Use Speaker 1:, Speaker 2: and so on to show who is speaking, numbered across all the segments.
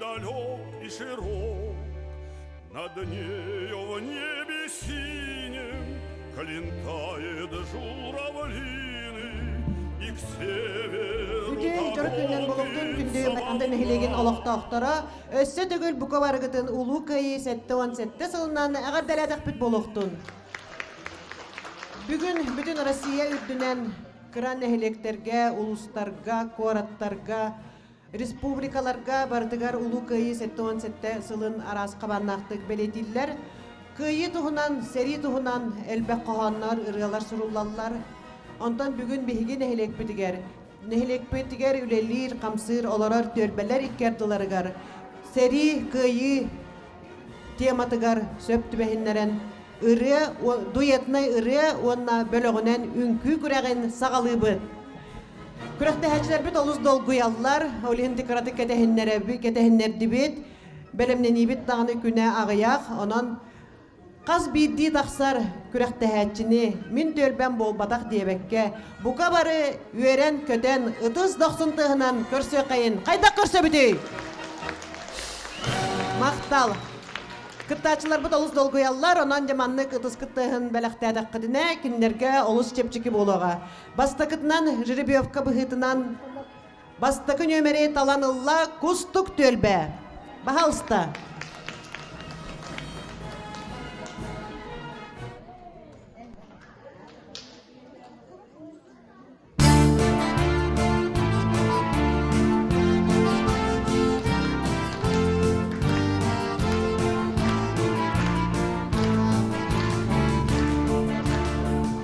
Speaker 1: далек и широк. Над нею в небе синем Клинтает журавлины, И к северу
Speaker 2: Үтүө дьоро күнүнэн буолуохтун күндү
Speaker 1: торопится
Speaker 2: Майханта нэһилиэгин олохтоохторо өссө төгүл бука барыгытын Улуу Кыайыы 77 сылынан эҕэрдэлээтэхпит буолуохтун. Бүгүн бүтүн Россия үрдүнэн кыра нэһилиэктэргэ, улуустарга, куораттарга Республикаларга барытыгар Улуу Кыайыы 77 сылын араас хабааннаахтык бэлиэтииллэр. Кыайыы туһунан, сэрии туһунан элбэх хоһооннор, ырыалар суруллаллар. Онтон бүгүн биһиги нэһилиэкпитигэр, нэһилиэкпитигэр үлэлиир, хамсыыр, олорор түөлбэлэр икки ардыларыгар сэрии, кыайыы тематыгар сөп түбэһиннэрэн ырыа, дуэтнай ырыа уонна бөлөҕүнэн үҥкүү күрэҕин саҕалыыбыт. Күрэхтэһээччилэрбит олус долгуйаллар, ол иһин кыратык кэтэһиннэрдибит, бэлэмнэниибит даҕаны күнэ аҕыйах, онон хас биирдии тахсар күрэхтэһээччини мин түөлбэм буолбатах диэбэккэ, бука бары үөрэн-көтөн, ытыс дохсун тыаһынан көрсүөххэйин. Хайдах көрсөбүтүй? Махтал! Кыттааччыларбыт олус долгуйаллар, онон дьэ маннык ытыс кыттыһын бэлэхтээтэххитинэ, кинилэргэ олус чэпчэки буолуоҕа. Бастакытынан жеребьевка быһыытынан бастакы нүөмэри талан ылла Кустук түөлбэ. Баһалыста.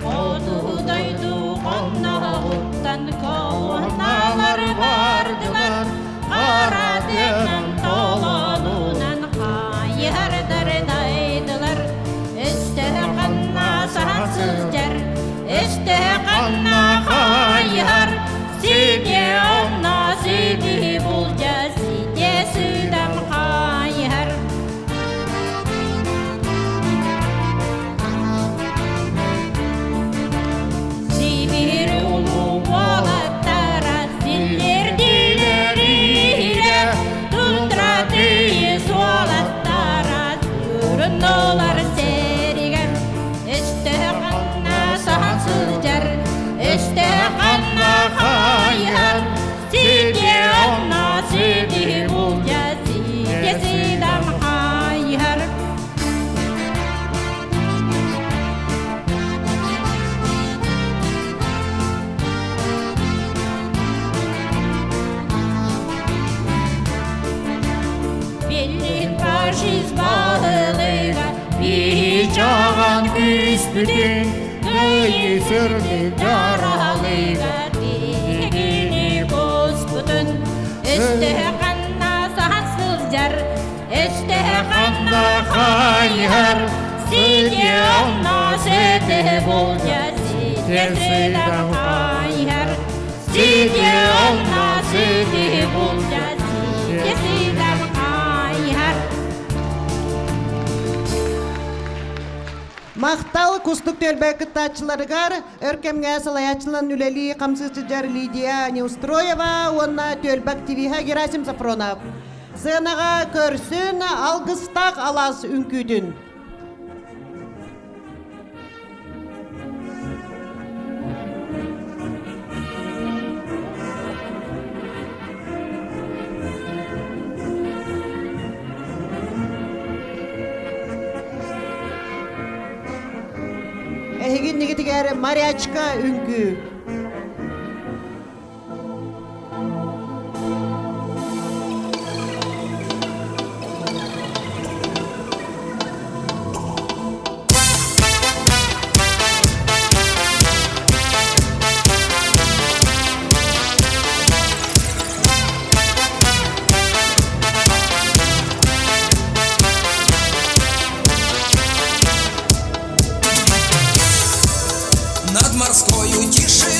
Speaker 3: Хоту дойду хонноҕуттан колонналар бардылар, хара тыынан толонунан хайыһардар дайдылар, өстөһө ханна саһан сылдьар, өстөһө ханна хайыһар, сидьэ онно сиди булдьа, сидьэ сыдам хайыһар. Сибиир улуу уолаттара силлирдилэр иһирэ, тундра тыйыс уолаттара суруннулар сэригэр. Өстөөх ханна саһан сылдьар, өстөөх ханна хайыһар, сидьэ онно сиди булдьа, сидьэ сыдам хайыһар. Биллин фашист баһылыга
Speaker 4: Биһи-чаҕан күүспүтүн кыайыы сырдык дьаралыга
Speaker 3: биһигини куспутун өстөһө ханна саһан сылдьар өстөһө ханна хайыһар сидьэ онно сытыһы булдьа сидьэ сыдам хайыһар сидьэ онно сытыһы булдьа сидьэ сыдам хайыһар.
Speaker 2: Махтал Кустук түөлбэ кыттааччыларыгар өр кэмҥэ салайааччылан үлэлии хамсыы сылдьар Лидия Неустроева уонна түөлбэ активиһа Герасим Сафронов. Сыанаҕа көрсүн алгыстаах алаас үҥкүүтүн. Эһиги иннигитигэр морячка үҥкүү.
Speaker 5: Над морскою тишиной.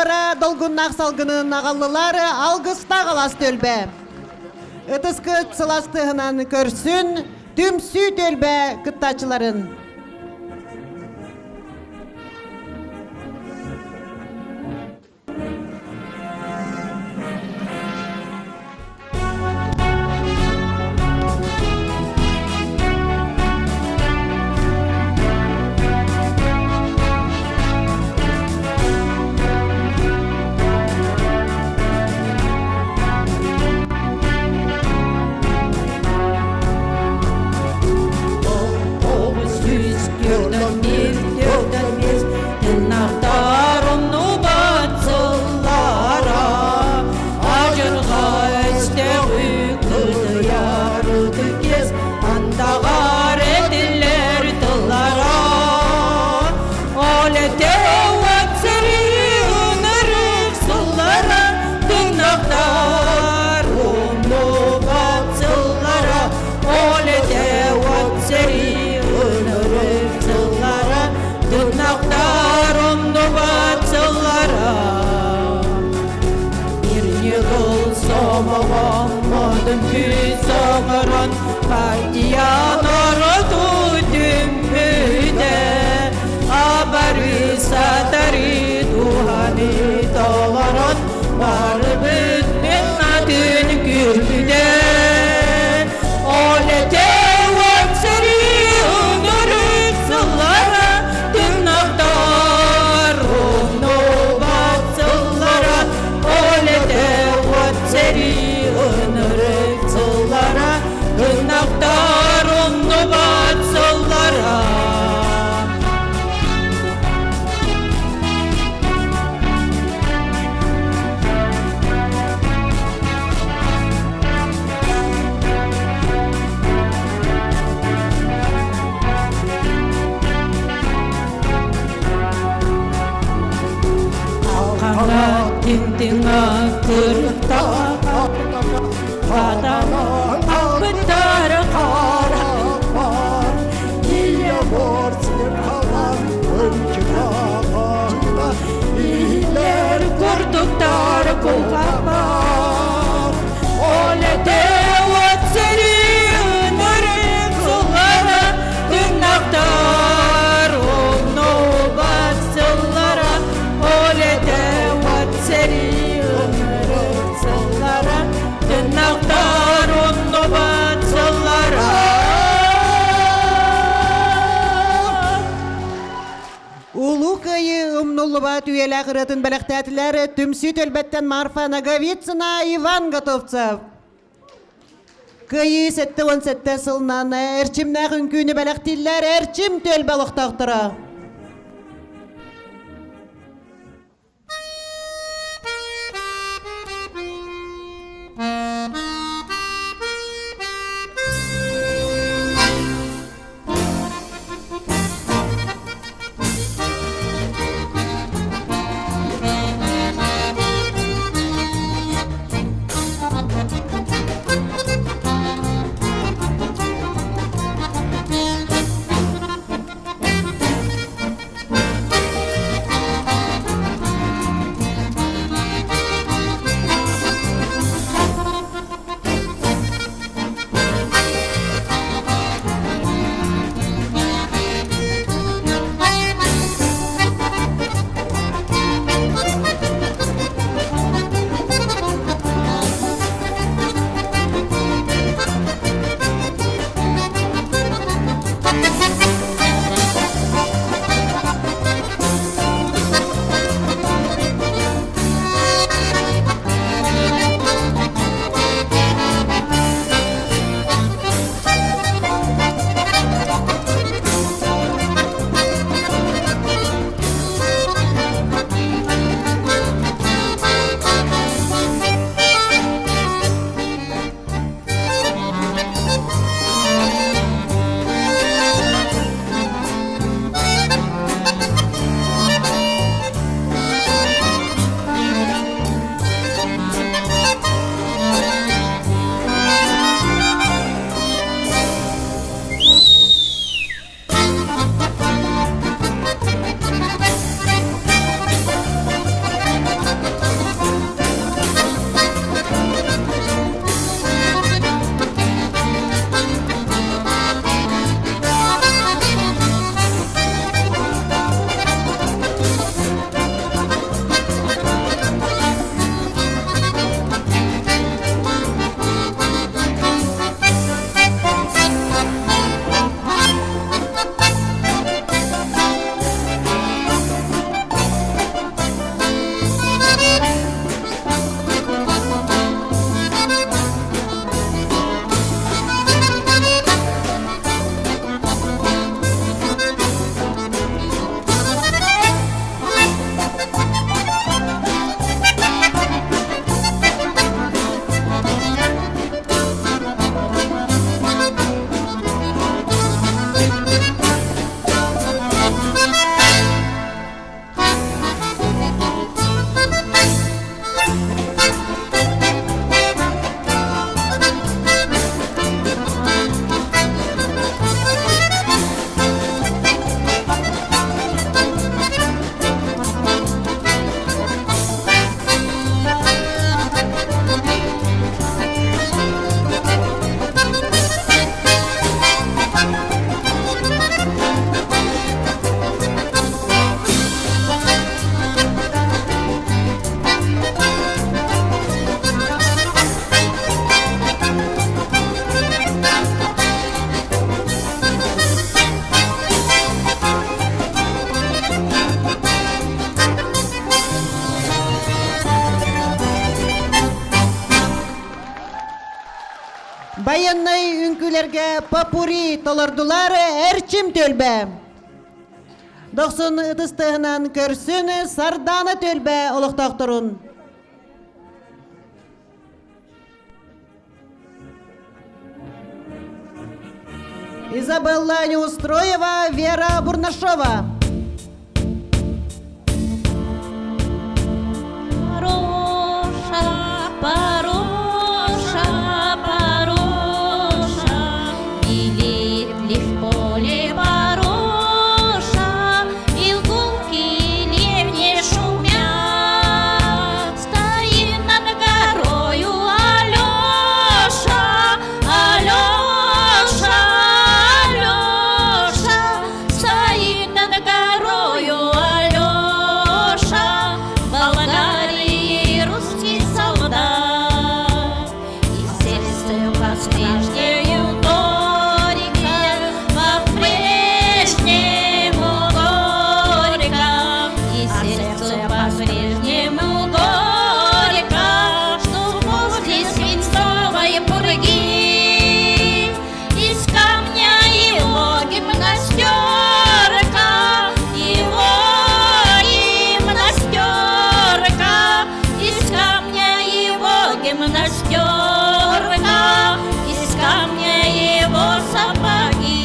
Speaker 2: Муора долгуннаах салгынын аҕаллылар алгыстаах алаас түөлбэ. Ытыскыт сылаас тыаһынан көрсүн, түмсүү түөлбэ кыттааччыларын.
Speaker 3: Тыннахтар оннубат сыллара Ажырға өстөҕү кыдыйар ытык Андаҕар этиллэр тыллара Ол этэ сэрии сыллара Тыннахтар оннубат сыллара Ол этэ сэрии сыллара Тырнактар оннубат сыллара Bir yıl сомоҕон модун күүс оҥорон партия норуоту түммүтэ абары сатары дууһаны толорон барыбыт атын күүрбүтэ Ол этэ сэрии ынырык сыллара тырнактар оннубат сыллара Ол этэ сэрии ынырык сыллара тырнактар оннубат сыллара. Алҕаҥа тиҥ-тиҥа кырыкта Албыттар
Speaker 1: Харахпар Ийэ бор сирхалан Ынчыга
Speaker 3: Илэр курдуктар кулгахпар Ол этэ уот сэрии ынырык сыллара Тырнактар оннубат сыллара Ол этэ уот сэрии ынырык сыллара Тырнактар оннубат сыллара.
Speaker 2: Улуу Кыайыы умнуллубат үйэлээх ырыатын бэлэхтээтилэр түмсүү түөлбэттэн Марфа Ноговицына, Иван Готовцев. Кыайыы 77 сылынан эрчимнээх үҥкүүнү бэлэхтииллэр Эрчим түөлбэ олохтоохторо. Байыаннай үҥкүүлэргэ попури толордулар Эрчим түөлбэ. Дохсун ытыс тыаһынан көрсүн Сардаана түөлбэ олохтоохторун. Изабелла Неустроева, Вера Бурнашова.
Speaker 5: Пароша, пароша, пароша, Белеет ли в поле пароша, И в гулкие ливни шумят. Стоит над горою Алеша, Алеша, Алеша, Стоит над горою Алеша, Болгарии русский солдат. И сердце по-прежнему горько, по-прежнему горько, И сердце по-прежнему горько, Что после свинцовой пурги Из камня его гимнастерка, Его гимнастерка, Из камня его гимнастерка, Из камня его сапоги.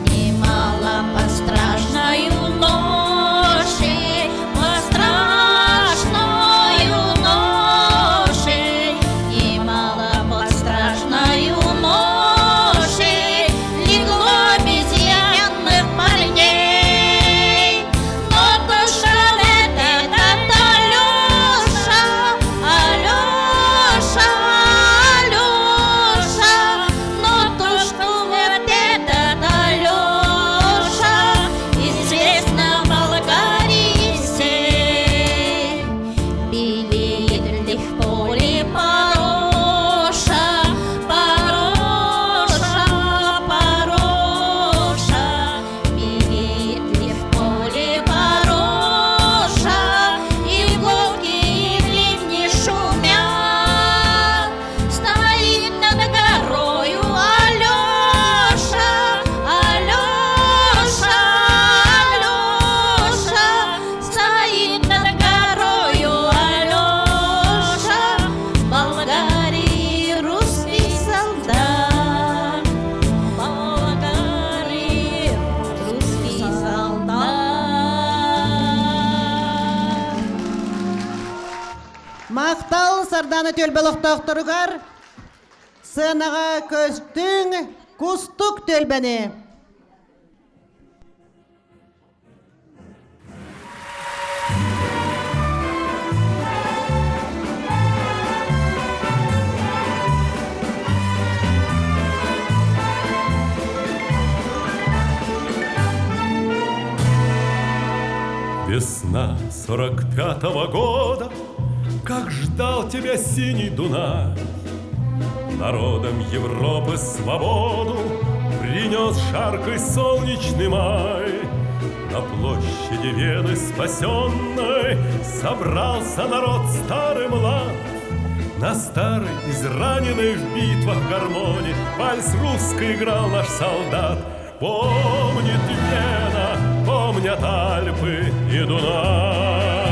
Speaker 5: Немало под страшною ношей, под страшною ношей, Немало под страшною ношей легло безымянных парней. Но душа этот Алеша, Алеша, Алеша, но то, что вот этот Алеша, известно в Болгарии всей. Белеет ли в поле пароша, пароша, пароша, Белеет ли в поле пароша, И в гулкие ливни шумят. Стоит над горою Алеша, Алеша, Алеша, Стоит над горою Алеша, Болгарии русский солдат, Болгарии русский солдат.
Speaker 2: Махтал Сардаана түөлбэ олохтоохторугар сценаҕа көстүҥ Кустук түөлбэни.
Speaker 6: Весна 45-го года, Как ждал тебя синий Дунай. Народам Европы свободу Принес жаркий солнечный май. На площади Вены спасенной Собрался народ старый млад. На старой, израненной в битвах гармони Вальс русский играл наш солдат. Помнит Вена, помнят Альпы и Дунай.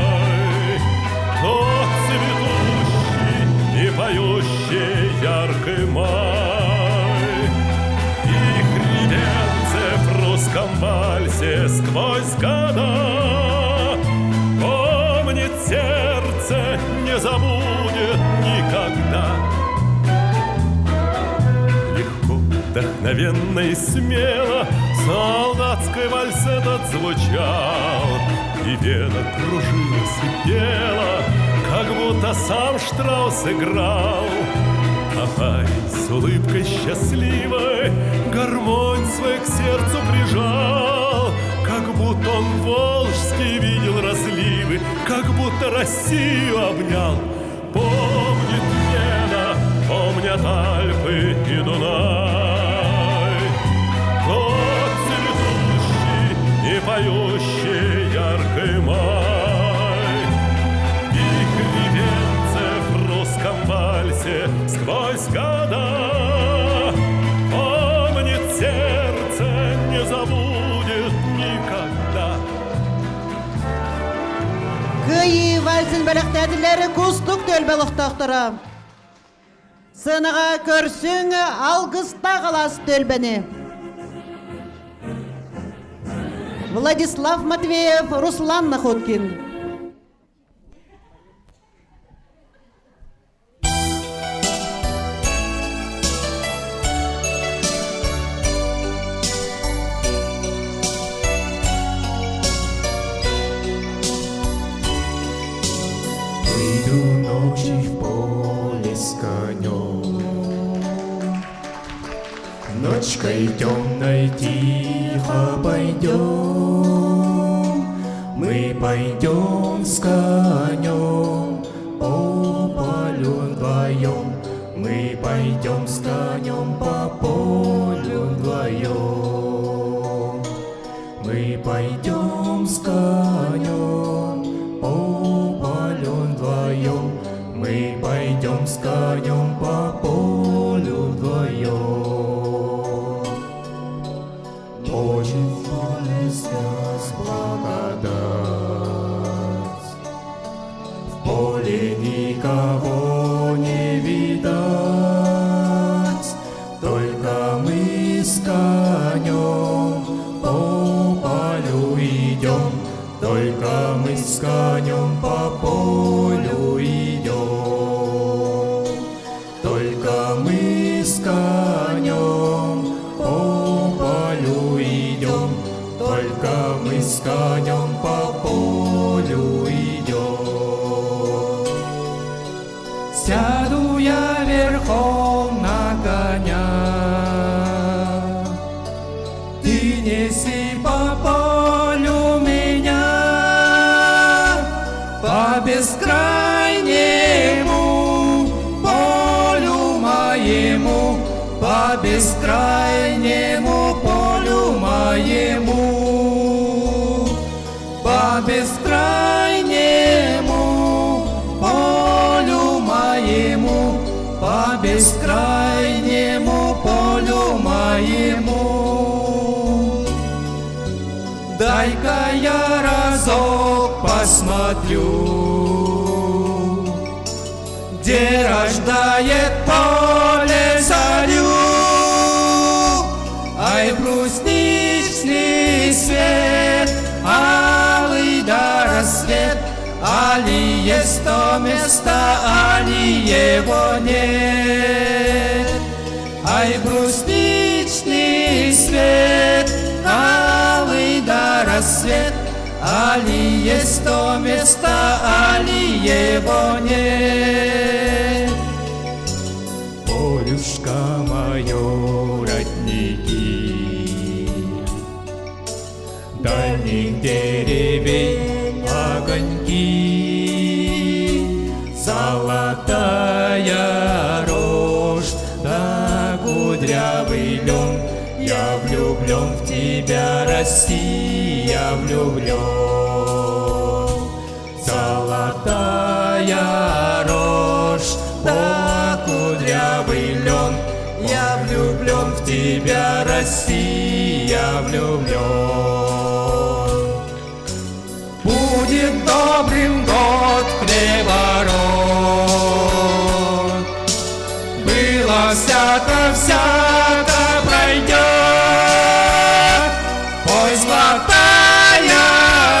Speaker 6: Тот цветущий и поющий яркий май. И хребенце в русском вальсе сквозь года Помнит сердце, не забудет никогда. Легко, вдохновенно и смело Солдатский вальс этот звучал, И Вена кружилась и пела, Как будто сам Штраус играл. А парень с улыбкой счастливой Гармонь свою к сердцу прижал, Как будто он волжский видел разливы, Как будто Россию обнял. Помнит Вена, помнят Альпы и Дунай. Тот цветущий и поющий яркий май. Их венцев в русском вальсе сквозь года Помнит сердце, не забудет никогда.
Speaker 2: Кыайыы вальсын бэлэхтээтилэр Кустук түөлбэ олохтоохторо. Сыанаҕа көрсүҥ Алгыстаах алаас түөлбэни. Владислав Матвеев, Руслан Находкин.
Speaker 1: Выйду ночи в поле с конем, Ночкой темной тихо пойдем, Мы пойдем с конем по полю вдвоем, Мы пойдем с конем по полю вдвоем. Мы пойдем с конем по полю вдвоем, Мы пойдем с конем по полю вдвоем. Ночи в поле снес благодать, В поле никого не видать, Только мы с конем по полю идем, Только мы с конем по полю идем. Только мы с конем по полю идем, Только мы с конем по полю идем. Сяду я верхом на коня, Ты неси по полю меня, По бескрайнему полю моему, По бескрайнему полю моему, По бескрайнему полю моему, По бескрайнему полю моему. Дай-ка я разок посмотрю, Где рождает поле зарю. Ай, брусничный свет, алый да рассвет, Али есть то место, али его нет. Ай, брусничный свет, алый да рассвет, Али есть то место, али его нет. Полюшко мое, родники, Дальних деревень огоньки, Золотая рожь, да кудрявый лен, Я влюблен в тебя, Россия, влюблен. Золотая рожь, да кудрявый лен, Я влюблен в тебя, Россия, влюблен. Будет добрым год хлебород, Было всяко, всяко пройдет. Пой, золотая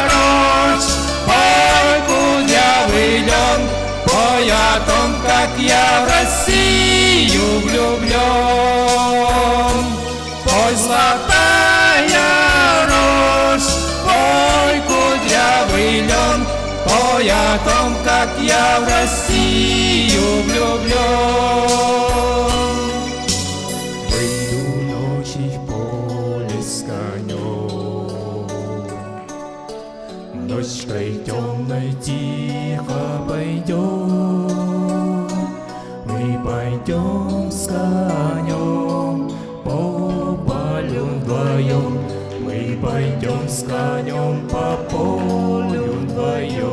Speaker 1: рожь, пой, кудрявый лен, Пой о том, как я в Россию влюблен. Пой, золотая рожь, пой, кудрявый лен, Пой о том, как я в Россию влюблен. Выйду ночи в поле с конем, пойдем с конем по полю вдвоем. Мы пойдем с конем по полю вдвоем.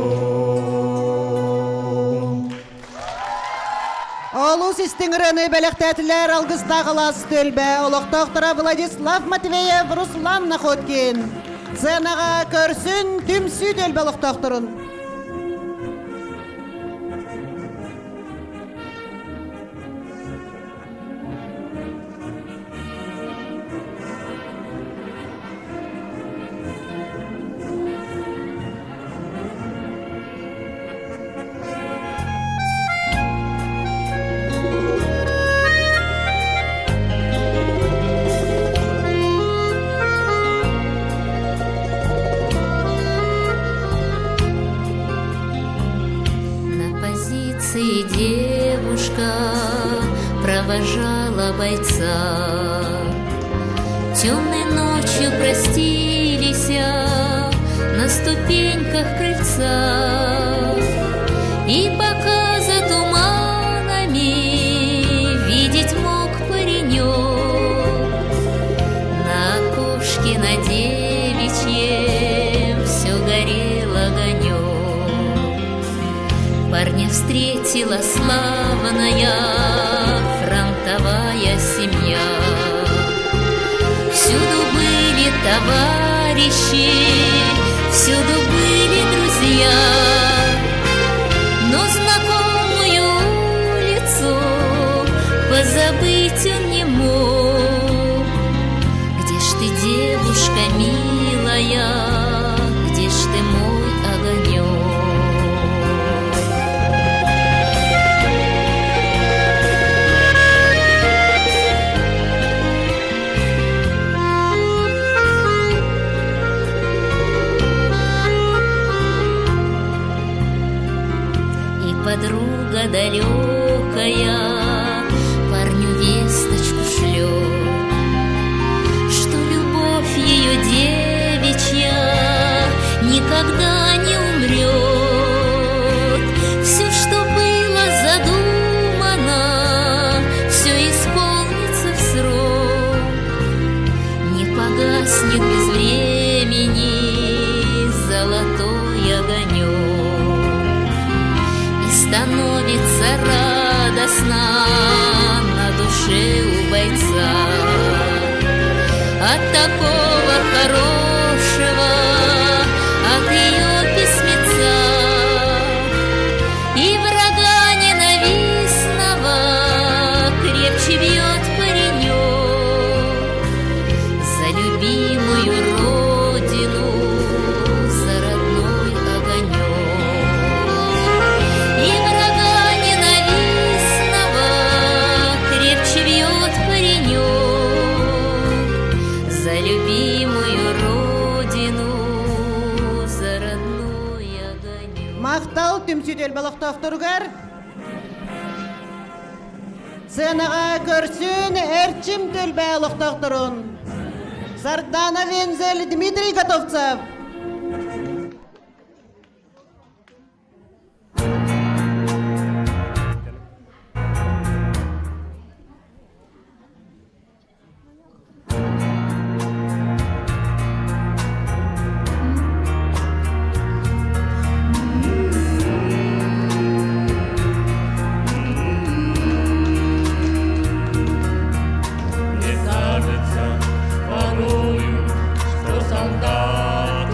Speaker 2: Олус истиҥ ырыаны бэлэхтээтилэр алгыстаах алаас түөлбэ олохтоохторо Владислав Матвеев, Руслан Находкин. Сценаҕа көрсүн түмсүү түөлбэ олохтоохторун.
Speaker 5: На позиции девушка провожала бойца. Темной ночью простились на ступеньках крыльца. И пока за туманами видеть мог паренек, На окошке на девичьем все горел огонек. Парня встретила славная фронтовая семья. Всюду были товарищи, всюду были друзья. Но знакомую улицу позабыть он не мог. Где ж ты, девушка милая, где ж ты мой огонек? И подруга далекая парню весточку шлет, Что любовь ее девичья никогда не умрет. Все, что было задумано, все исполнится в срок. Не погаснет без времени золотой огонек. И становится радостно на душе у бойца От такого хорошего, от ее письмеца. И врага ненавистного крепче бьет паренек За любимую родину, за родной огонек. И врага ненавистного крепче бьет паренек За любимую родину, за родной огонек.
Speaker 2: Махтал түмсүү түөлбэ олохтоохторугар. Сценаҕа көрсүн Эрчим түөлбэ олохтоохторун. Сардана Вензель, Дмитрий Готовцев.
Speaker 1: Мне кажется порою, что солдат.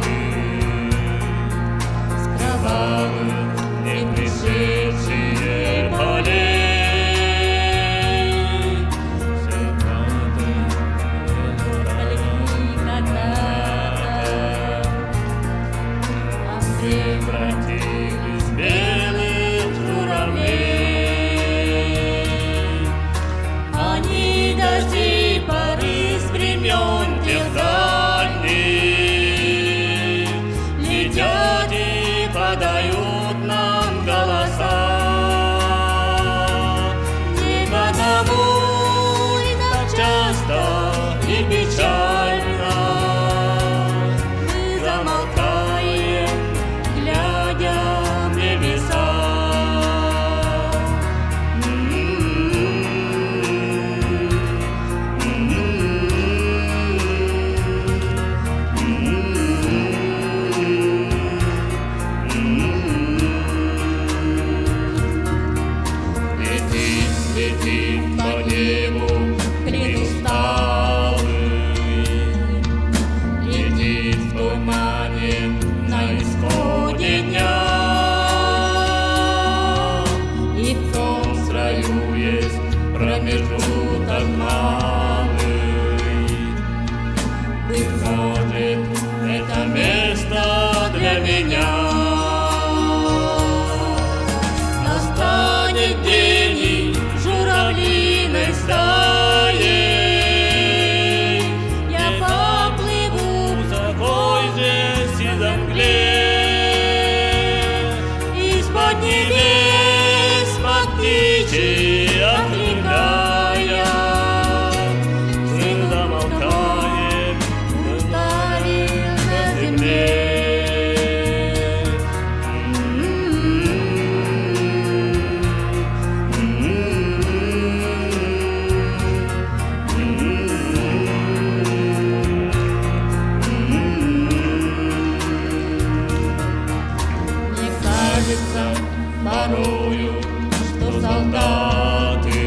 Speaker 1: Летит по небу клин усталый, Летит в тумане на исходе дня. И в том строю есть промежуток малый. Быть может, это место для меня. Настанет день, и журавлиной стаей я поплыву в такой же сизой мгле. Из-под небес по-птичьи окликая, Сын замолкает вдали на земле. Мне кажется порою, что солдаты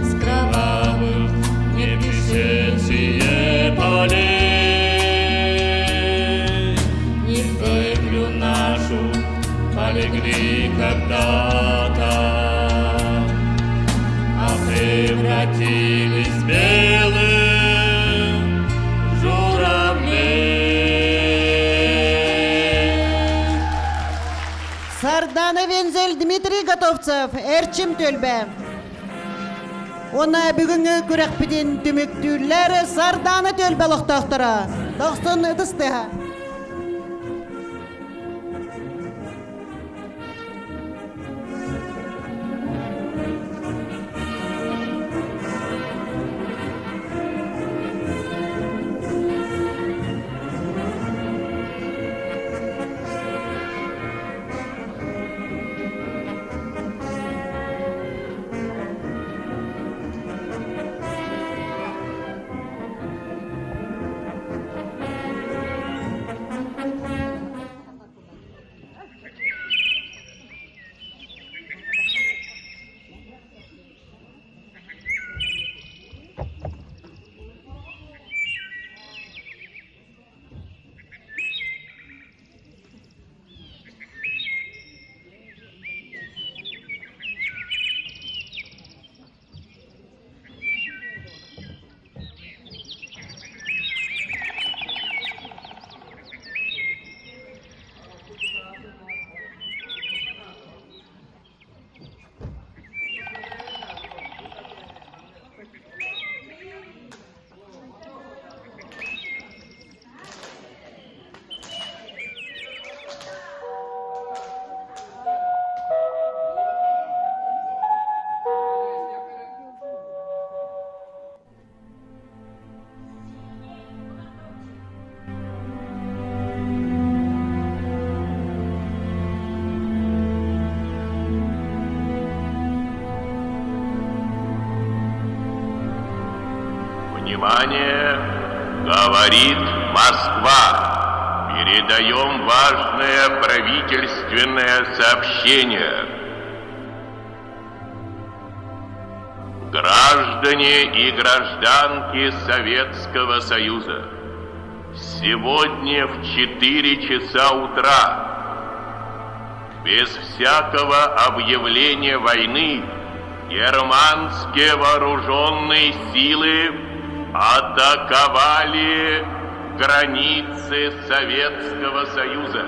Speaker 1: с кровавых не пришедшие полей Не землю нашу полегли когда-то, а превратились в белых журавлей.
Speaker 2: Сардана Вензель, Дмитрий Готовцев, Эрчим түөлбэ. Онон бүгүҥҥү күрэхпитин түмүктүүллэр Сардана түөлбэ олохтоохторо. Дохсун ытыс тыаһа.
Speaker 7: Внимание! Говорит Москва! Передаем важное правительственное сообщение. Граждане и гражданки Советского Союза, сегодня в 4 часа утра без всякого объявления войны германские вооруженные силы атаковали границы Советского Союза.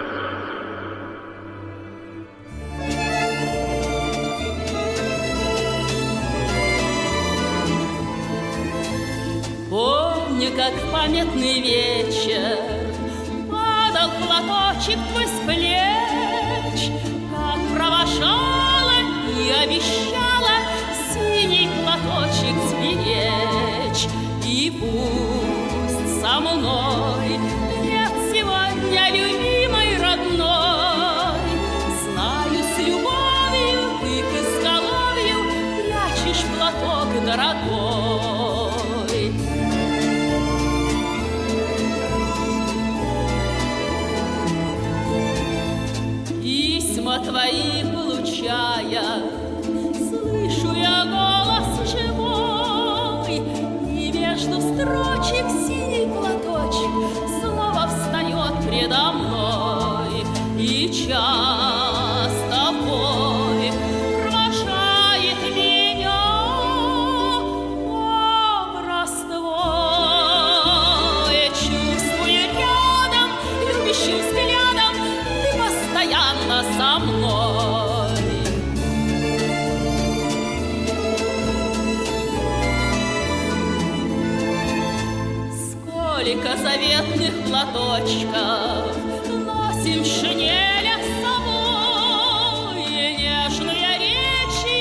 Speaker 3: Помню, как в памятный вечер падал платочек твой с плеч, как провожала и обещала синий платочек сберечь. И пусть со мной нет сегодня любимой родной, знаю, с любовью ты к изголовью прячешь платок дорогой. Заветных платочков Носим в шинелях с собой Нежные речи,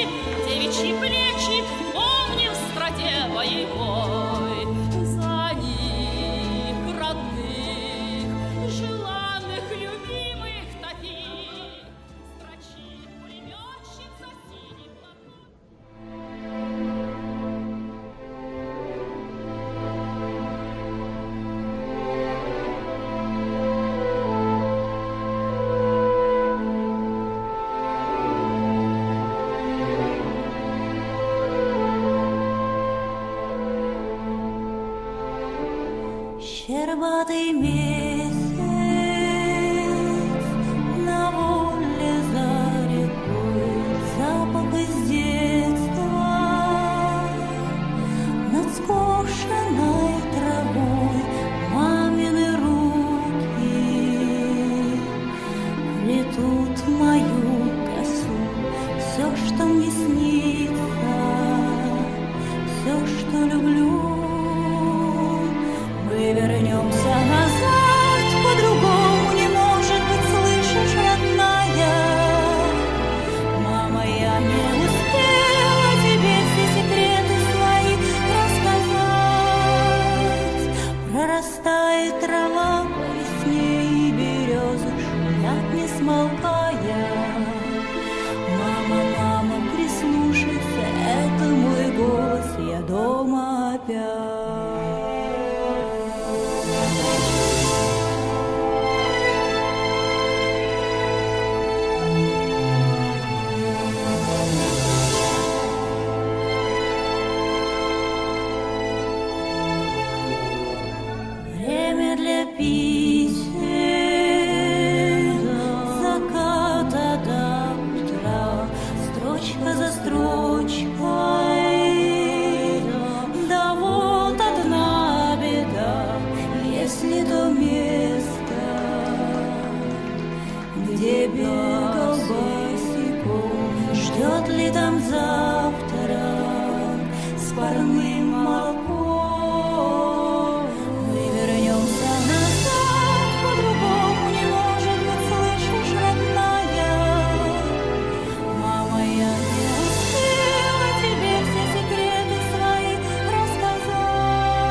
Speaker 3: девичьи плечи Помним в строте боевой. За них, родных, желанных, любимых таких Строчит пулеметчик за синий платок.
Speaker 5: Щербатый месяц на воле за рекой, запах из детства над скошенной травой мамины руки плетут мою косу, все, что мне снится, все, что люблю. Мы вернемся назад, по-другому не может быть, слышишь, родная. Мама, я не успела тебе все секреты свои рассказать. Прорастает трава по весне, и березы шумят, не смолкая. Мама, мама, прислушайся, это мой голос, я дома опять. Время для писем, заката до утра, строчка за строчкой. Да вот одна беда, если то место, где бегал босиком, ждет ли там завтрак с парным молоком? Мы вернемся назад, по-другому не может быть, слышишь, родная. Мама, я не успела тебе все секреты свои рассказать.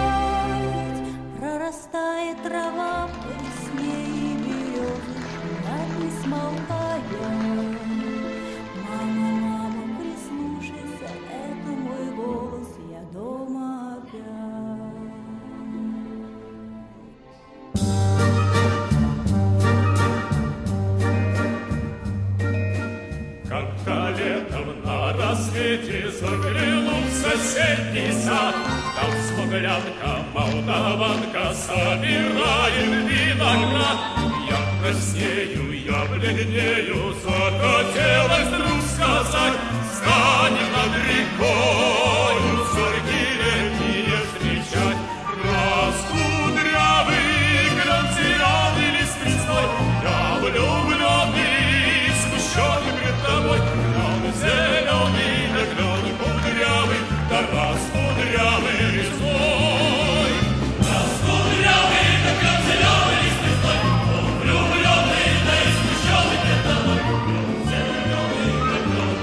Speaker 5: Прорастает трава по весне, и березы шумят, не смолкая. Мама, мама, прислушайся, это мой голос, я дома опять.
Speaker 6: Как-то летом на рассвете заглянул в соседний сад. Там смуглянка, молдаванка собирает виноград. Я краснею, я бледнею, захотелось вдруг сказать, станем над рекою зорьки летние встречать. Раскудрявый клен зеленый лист лесной, я влюбленный, смущенный пред тобой. Клен зеленый, да клен кудрявый, да раскудрявый лесной. Раскудрявый, да клен зеленый лист лесной, он влюбленный, да и смущенный пред тобой. Клен зеленый, да клен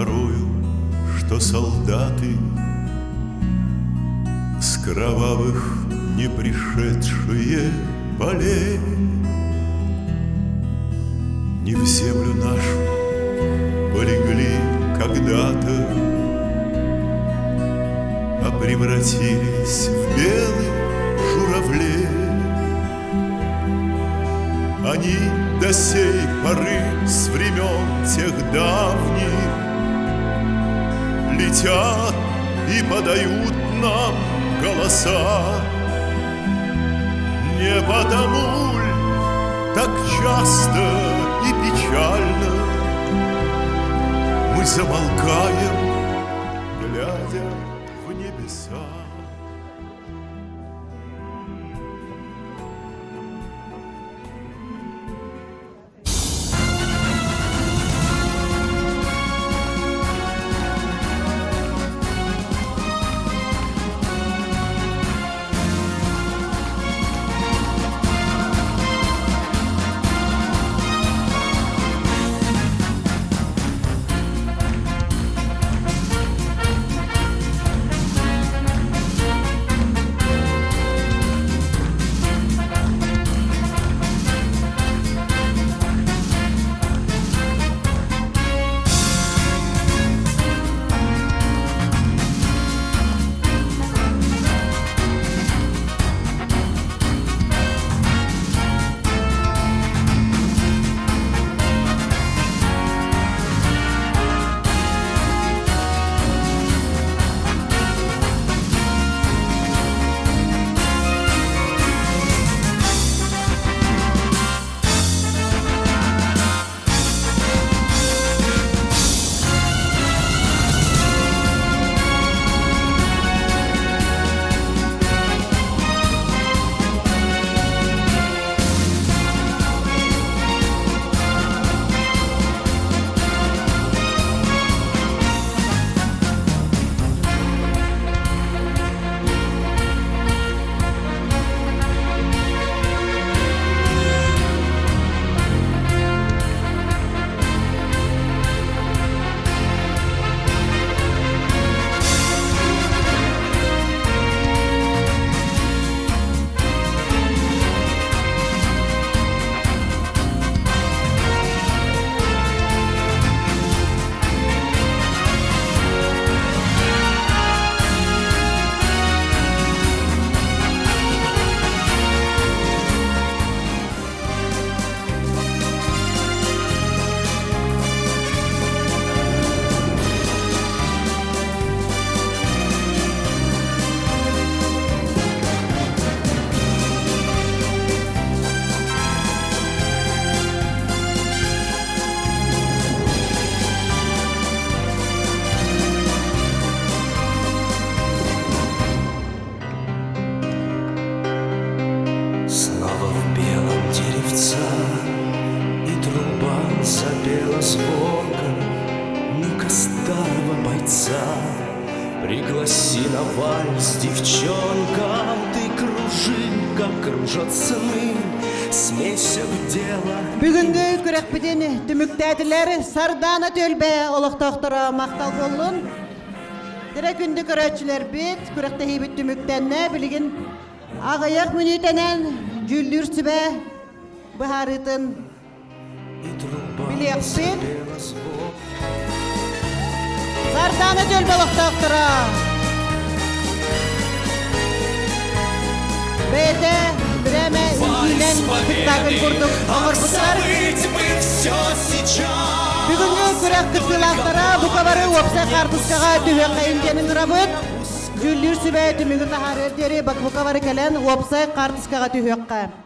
Speaker 6: порою, что солдаты С кровавых не пришедшие полей Не в землю нашу полегли когда-то, А превратились в белых журавлей. Они до сей поры с времен тех давних Летят и подают нам голоса. Не потому ль так часто и печально Мы замолкаем, глядя в небеса.
Speaker 8: Снова в белом деревца И труба запела звонко Ну-ка старого бойца Пригласи на вальс, девчонка Ты кружи, как кружат сны Смейся в дело
Speaker 2: Бүгүҥҥү күрэхпитин түмүктээтилэр Сардаана түөлбэ олохтоохторо махтал буоллун. Тирэ күндү көрөөччүлэрбит, күрэхтэһиибит түмүктэннэ. Билигин Аҕыйах мүнүүтэнэн дьүүллүүр сүбэ быһаарыытын билиэхпит. Сардаана түөлбэ олохтоохторо бэйэтэ бирээмэ үҥкүүнэн спектакль курдук оҥорбуттар. Бүгүҥҥү күрэх кыттыылаахтара бука бары уопсай хаартыскаҕа түһүөххэйин диэн ыҥырабыт. Дьүүллүүр сүбэ түмүгүн таһаарыар диэри бакбука бары кэлэн уопсай хаартыскаҕа түһүөххэ.